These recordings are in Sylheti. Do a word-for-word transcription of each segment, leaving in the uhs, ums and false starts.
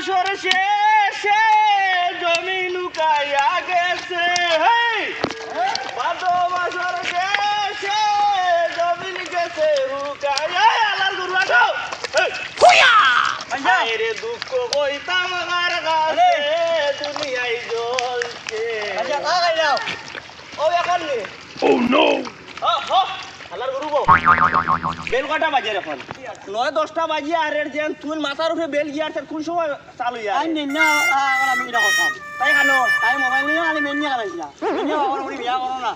মাসর শেষে জমিন হুকাইয়া গেছে, হেই! ভাদো মাসর শেষে জমিন গেছে হুকাইয়া। এই, আল্লাহর গরু আছো? হেই! হুইয়া! আইয়া! হায় রে দুঃখ কইতাম কার কাছে, আরে! দুনিয়ায় জ্বলছে। আচ্ছা, না খাইলাম। ও, এখন নে। Oh no! ও, হো, হালার গরু বউ। বেল কটা বাজে এখন? নয় দশটা বাজে, আর এর যেন তুই মাথার উপরে বেল গিয়া আর কোন সময় চালু ইয়া? আই নিন না, আ, আর আমি এটা করতাম। তাই খানো? তাই মোবাইল নিয়ে আমি মেন নিয়ে গেলাম না। মেন নিয়ে বাবার বাড়ি বিয়া করো না।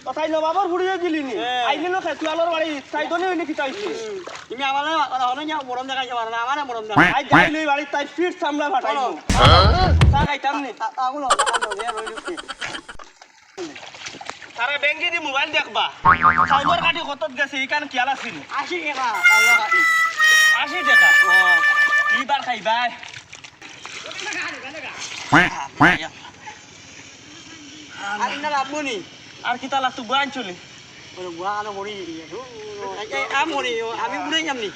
ও তাই নবাবর ফুড়িয়ে দিলি নি? হ্যাঁ। আইলি না খে, তুই আলোর বাড়ি, তাই দনে হইলে কি চাইছে? হুম। তুমি আমার না, মানে, হলো না, মরম দেখাইতে পারো না, আমার মরম দেখা। আই যাই লই বাড়ি, তাই ফিট সামলা ফাটাইবো। চলো। চা খাইতাম নি? আ-, আগুলো, আগুলো, নিয়ে রইলি। তারা ব্যাংকে দি মোবাইল দেখবা। চাউলর কাঠি কতত গেছে, ইখান খেয়াল আছে নি? আশি টাকা, চাউলর কাঠি। আশি টাকা? ও। কি বার খাইবায়? আর ইন্না লাভবো নি? আর কিতা লাগতো, গুয়া আনছো নি? ওরে, গুয়া আনো করি। এই, এই, আম করি, ও, আমি ঘুরে যামনি।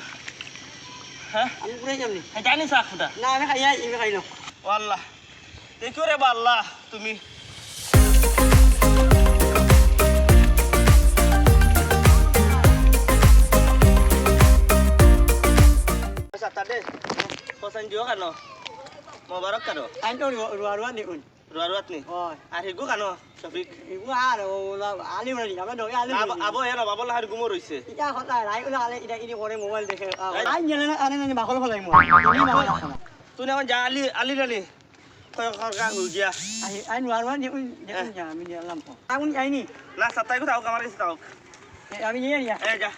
হ্যাঁ? আমি ঘুরে যামনি। এই জানি চা ফুটা। না, আমি খাই, আমি খাই না। ও আল্লাহ। দেখো রে বা আল্লাহ, তুমি। আচ্ছা, তাতে পছন্দ দিও কেন? মোবারক কেন? আইন তো রুয়া, রুয়া, রুয়া নিউন। রুয়া রুয়াত নি? হয়। আর হিগু কেন, শফিক? হিগু আর ও, ও, আলি উড়ানি, আমরা নগে আলি আব-, উড়ানি। আবো এর বাবলা হার গুমো রইছে। ইটা কথা, রাই উলা আলে, ইটা ইনি করে মোবাইল দেখে, আ, এই আইন জানে না, আনে না, বাকল ফলাই মোবাইল। তুমি বাকল রাখো না। তুই না যা আলি, আলি রানি। কয় খরকা হই গিয়া। আই, আই নুয়ার নুয়ার দেখুন, দেখুন হ্যাঁ। যা, আমি নিলাম তো। আগুন যাইনি। না, সাপ্তাহে কোথাও আমার কাছে থাক। এ, আমি নিয়ে নিয়া। এ, যা।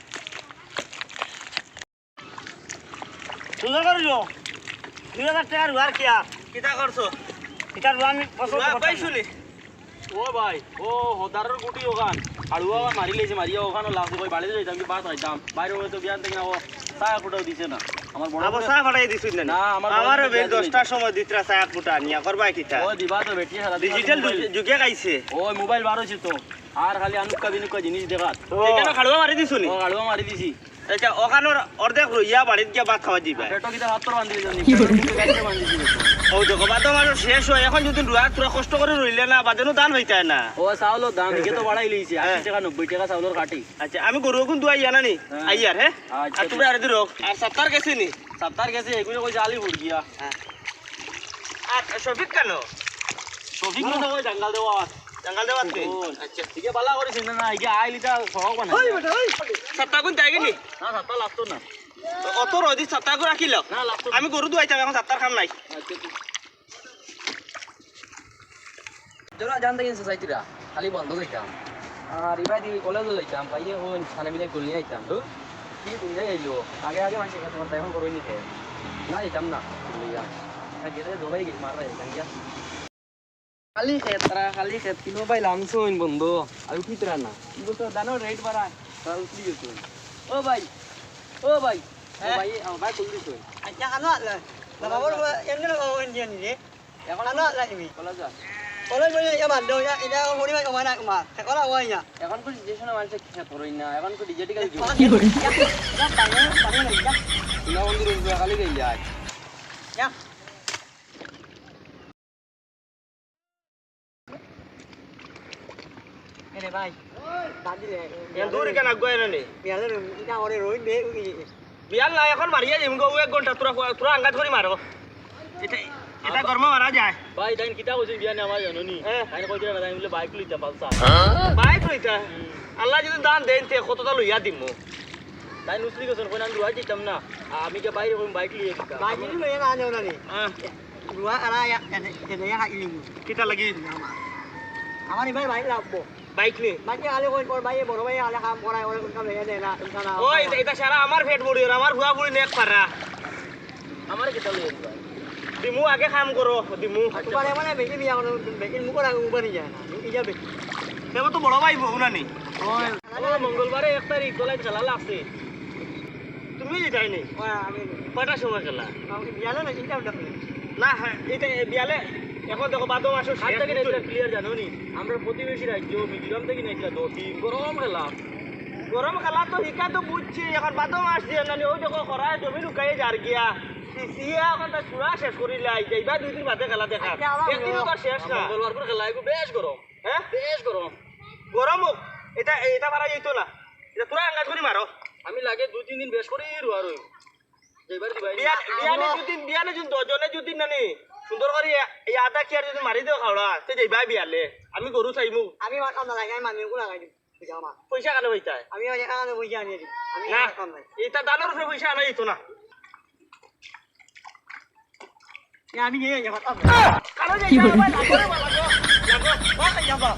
সুন্দর করে দিও। দুই হাজার টাকার রুয়ার কি আর? কিতা করছো? এটা রুয়া আমি পছন্দ রুয়া করতাম পাইছো না। নি? ও ভাই, ও হদারর গুটি ওখান। হাড়ুয়া ওখান মারি লইছে, মারিয়া ওখানও লাভ কই বাড়িতে যাইতাম, কি ভাত খাইতাম। বাইরে হয়তো বিয়ান থেকে না, ও চা ফুটাও দিছে না। আমার বড় আবার বউরে চা ফাটাই দিছুন না নি? না, আমার বড় আমারও বউরে বেশ বিয়া দিলে দশটার সময় দিতরা চা ফুটা নিয়া করবা কিতা? ও দিবা তো বেটি সারা দিন ডিজিটাল মোবাইল। যু-, যুগে আইছে। ও মোবাইল বার হইছে তো। আর খালি আনুক্কা বিনুক্কা জিনিস দেখাত। ও। এখানে খাড়ুয়া মারি দিছো নি? ও, খাড়ুয়া মারি দিছি। আচ্ছা, ওখানোর অর্ধেক রইয়া বাড়িত গিয়া ভাত খাওয়া দিবা। পেটো কিতা ভাত তোর বান্ধি দিছনি? কি বলে? পেটো কিতা বান্ধি দিছনি? ও দেখো, বাদে আমার শেষ হয়। এখন যদি রুয়া তোরা কষ্ট করে রইলে না, বাদে নু ধান হইতায় না। ও, চাউলর দাম, ইগে তো বাড়াই লইছে। আশি হ্যাঁ। টাকা, নব্বই টাকা চাউলর কাঠি। আচ্ছা, আমি গরু এখন দুয়াই আনা নি? হ্যাঁ। আইয়ার, হ্যাঁ? আচ্ছা, আর তুমি আরে দিরো। আর সাত্তার গেছে নি? সাত্তার গেছে, এগুলো কইছে আলি ফুট গিয়া। হ্যাঁ। আর শফিক কেন? শফিক মনে হয় জাঙ্গাল দেওয়া। জাঙ্গাল দেওয়া আছে? ও, আচ্ছা। ঠিক আছে, বালা করে চিন্তা না, ইগে আইলিটা সড়ক বানাই। ওই বেটা, ওই। সাত্তা কোন জায়গা নি? না, সাত্তা লাগতো না। অত রোদি সাত্তা করে রাখিল। না, লাগতো না। আমি গরু দুয়াইতাম, এখন সাত্তার কাম নাই। আচ্ছা, ঠিক। জোড়া জানতে গেছে সাইতিরা, খালি বন্ধ যাইতাম। আর ইবাদি কলেজও যাইতাম, ভাইয়ে হইন, সানে মিলে গুলি আইতাম। ধুর, কি দুনিয়া আইলো? আগে আগে মানষে খেত করতা, এখন করই নি খেত। না, যাইতাম না, লইয়া। না, গেলে জবাই গেছে, মারা যাইতাম গিয়া। খালি খেত, তারা খালি খেত, কিনো ভাই লামছে হইন বন্ধ। আর উঠিতরা না। কি বলতো, জানো রেট বাড়া, তারা উঠলি গেছে। ও ভাই, ও ভাই, ও হ্যাঁ? ভাই, আমার ভাই তুললি তো। আচ্ছা, আনো আলে। বাবা, বড়, এমনি বাবা, ওই দিয়ে নিলে। এখন আনো আলে তুমি। কলেজ যা। কলেজ বলে, এ বাদ দাও, এটা, এটা ওর পরিবার, ওখানে তোমার। সে করা হয় না। এখন তো সিচুয়েশনে মানুষে খেত করই না, এখন তো ডিজিটাল যুগ। কি করে? যা, যা, বাইরে, বাইরে, যা। না বন্ধু, রোজ খালি গেলি আয়। যা। এরে ভাই, বাদ দিলে, এ দূর কেন আগুয়ায় না নি? বিয়ালে রই, ইটা ওরে রই দে, উই। বিয়াল না, এখন মারিয়া যাইমু গো, এক ঘন্টা তোরা, তোরা আঙ্গাত করি মারো। এটা, এটা গরমে মারা যায়। ভাই, তাইন কিতা কইছেন বিয়ানে আমার জানো নি? হ্যাঁ। তাইন কইছিলা না, তাইন বলে বাইক লইতা পালসার। বাইক লইতা? হুম। আল্লাহ যদি দান দেন, তে কতটা লইয়া দিমু। তাইন উসলি গেছেন, কইন আমি রুয়াই দিতাম না। আমি যে বাইরে কইম বাইক লইয়া দিতাম। বাইক লইয়া না, আনে ওরা নি। হ্যাঁ। রুয়া আরা ইয়া, এনে, এনে ইয়া ইলিমু। কিতা লাগি? আমার ইবাই বাইক লাগবো। বাইক নি? বাইকে আলে কই তোর ভাইয়ে, বড় ভাইয়ে আলে কাম করায়, ওরে কোন কাম লেগে দেয় না, কোন কাম না। ওই, এটা, এটা সারা আমার পেট ভরি, আর আমার হুয়া ভরি নেক পারা। আমারে কিতা লইয়া দিবা? দিমু আগে কাম করো, দিমু। তোমার এমন বেশি বিয়া করো, বেশি মুখ রাখো, উবানি যায় না। এই যাবে। তেমন তো বড় ভাই বউ না নি? ওই। ও, মঙ্গলবারে এক তারিখ, তোলাই খেলা লাগছে। তুমি যাইতায় নি? ওই আমি কয়টার সময় খেলা? আমি বিয়ালে না, চিন্তা ভাবনা করি। না, হ্যাঁ, এটা বিয়ালে এখন দেখো, ভাদ্র মাসের হাত শেষ, থেকে বুঝছো? এটা ক্লিয়ার জানো নি? আমরা প্রতিবেশী রাজ্য মিজোরাম থেকে নিয়ে একটা দর্শি গরম খেলা। গরম খেলা তো হিকা তো বুঝছি, এখন ভাদ্র মাস দিয়ে না, ওই দেখো, খরায় জমি হুকাইয়া যার গিয়া। ইয়া, অখন তাই পুরা শেষ করিলাই। যাইবা দুই দিন বাদে খেলা দেখা। আচ্ছা, আবার একদিনও তো আর শেষ না। মঙ্গলবার করে খেলা, এগু বেশ গরম। হ্যাঁ? বেশ গরম। গরম হোক, এটা, এটা পারা যাইতো না। এটা পুরা আন্দাজ করি মারো। আমি লাগে দুই তিন দিন বেশ করি রুয়া রই। যাইবার দিবাই। বিয়ানে, বিয়ানে যদি, বিয়ানে যদি দশজনে যদি নানি সুন্দর করি এ-, এই আধা কিয়ার যদি মারি দেও খাওড়া, তে যাইবা বিয়ালে। আমি গরু চাইমু। আমি মারতাম না, লাগে আমি মামিগু লাগাই দিমু। বুঝা আমার। পয়সা কানো পাইতায়? আমি ওই এখানে পয়সা আনিয়া দিই। আমি না, মারতাম না। এটা দানর উপরে পয়সা আনা যাইতো না। এ, আমি নিয়ে যাই, মারতাম না। কানো যাইতা, লাগো রে বা, লাগো, লাগো। ও, খাই যাবা।